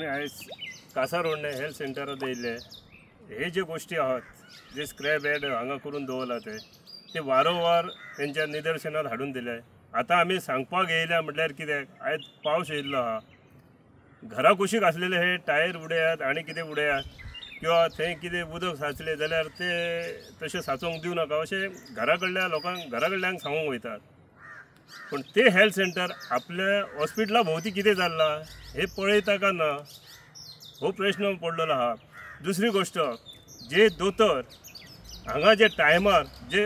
आमी आयज कासारोडणे हेल्थ सेंटरात येयल्ले. हे जे गोश्टी आहात, जे स्क्रॅप यार्ड हांगा करून दवरला ते वारंवार तेंच्या निदर्शनात हाडून दिले. आतां आमी सांगपाक येयल्या म्हटल्यार कित्याक, आयज पावस येयल्लो आहा, घरा कुशीक आसलेले हे टायर उडयात आनी कितें उडयात किंवा थंय कितें उदक साचलें जाल्यार ते तशें साचोवंक दिवं नाका अशें घरा कडल्या लोकांक, घरा कडल्यांक सांगूंक वयतात. पूण ते हेल्थ सेंटर आपल्या हॉस्पिटला भोंवती कितें जाल्लां हें पळयता काय ना हो प्रश्न पडलेलो आहा. दुसरी गोश्ट, जे दोतोर हांगा जे टायमार जे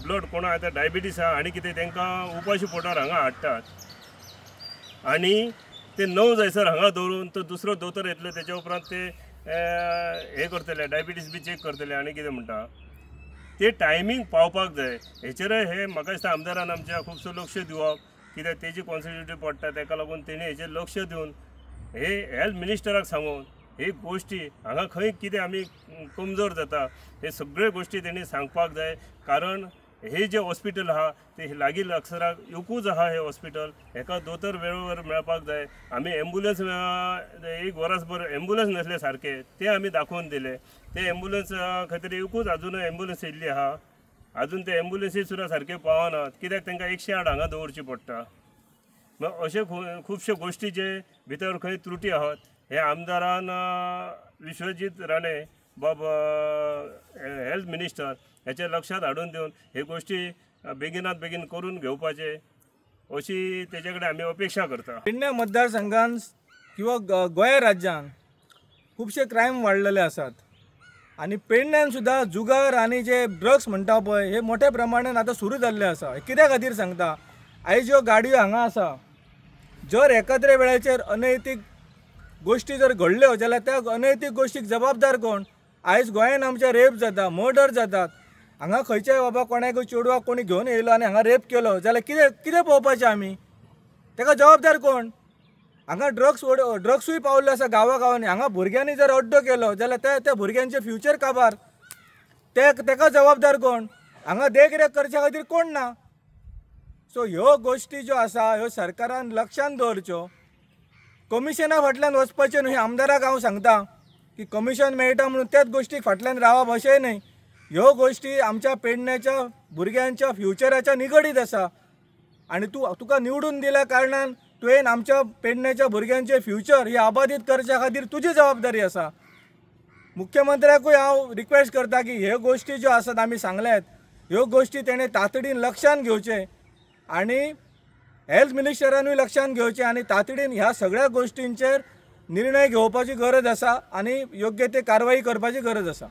ब्लड कोणा आतां डायबिटीस आहा आनी कितें तांकां उपाशी पोटार हांगा हाडटात आनी ते 9 जायसर हांगा दवरून तो दुसरो दोतोर येतलो, तेच्या उपरांत ते हे करतले, डायबिटीस बी चॅक करतले आनी कितें म्हणटा ते टायमींग पावपाक जाय. हेचेरय हे म्हाका दिसता आमदारान आमच्या खुबसो लक्ष दिवप, कित्याक तेजी कॉन्स्टिट्युटी पडटा, ताका लागून तेणी हेचेर लक्ष दिवन हे हेल्थ मिनिस्टराक सांगून हे गोश्टी हांगा खंय कितें आमी कमजोर जाता हे सगळे गोश्टी तेणी सांगपाक जाय. कारण हे जे हॉस्पिटल आहा ते लागीं लागसराक एकूच आहा हे हॉस्पिटल, हेका दोतोर वेळोवेळ मेळपाक जाय. आमी एम्बुलन्स एक वरसभर एम्बुलन्स नासले सारके ते आमी दाखोवन दिले. ते एम्बुलन्स खातीर एकूच आजुनूय एम्बुलन्स येयल्ली आहा, आजून ते एम्बुलन्सी सुद्दां सारके पावनात, कित्याक तांकां 108 हांगा दवरची पडटा. अशे खुबश्यो गोश्टी जे भितर खंय त्रुटी आहात हे आमदारान विश्वजीत राणे बाब हेल्थ मिनिस्टर हेच्या लक्षात हाडून दिवन हे गोश्टी बेगिनात बेगीन करून घेवपाचे अशी तेजे कडेन आमी अपेक्षा करता. पेडणे मतदारसंघान किंवा गोंय राज्यान खुबशे क्रायम वाडलेले आसात आनी पेडण्यान सुद्दां जुगार आनी जे ड्रग्स म्हणटा पळय हे मोठ्या प्रमाणान आतां सुरू जाल्ले आसा. कित्या खातीर सांगता, आयज ज्यो गाडयो हांगा आसा जर एकाद्रे वेळाचेर अनैतीक गोश्टी जर घडल्यो जाल्यार त्या अनैतीक गोश्टीक जबाबदार कोण? आयज गोंयान आमच्या रेप जाता, मर्डर जातात. हांगा खंयच्याय बाबा कोणाक चेडवाक कोणी घेवन येयलो आनी हांगा रेप केलो जाल्यार कितें कितें पळोवपाचें आमी? ताका जबाबदार कोण? हांगा ड्रग्सूय पावल्ले आसा गांवा गांवांनी. हांगा भुरग्यांनी जर अड्डो केलो जाल्यार त्या भुरग्यांचें फ्युचर काबार, तेका जबाबदार कोण? हांगा देखरेख करच्या खातीर कोण ना? सो ह्यो गोश्टी ज्यो आसा ह्यो सरकारान लक्षान दवरच्यो. कमिशना फाटल्यान वचपाचें न्हय. आमदाराक हांव सांगता की कमिशन मेळटा म्हणून त्याच गोश्टीक फाटल्यान रावप अशेंय न्हय. ह्यो गोश्टी आमच्या पेडण्याच्या भुरग्यांच्या फ्युचराच्या निगडीत आसा आनी तुका निवडून दिल्या कारणान तुवें आमच्या पेडण्याच्या भुरग्यांचें फ्युचर हे आबादीत करच्या खातीर तुजी जबाबदारी आसा. मुख्यमंत्र्याकूय हांव रिक्वेस्ट करता की ह्यो गोश्टी ज्यो आसात आमी सांगल्यात ह्यो गोश्टी तेणें तातडीन लक्षान घेवचें आनी हेल्थ मिनिस्टरानूय लक्षान घेवचें आनी तातडीन ह्या सगळ्या गोश्टींचेर निर्णय घेवपाची गरज आसा आनी योग्य ते कारवाई करपाची गरज आसा.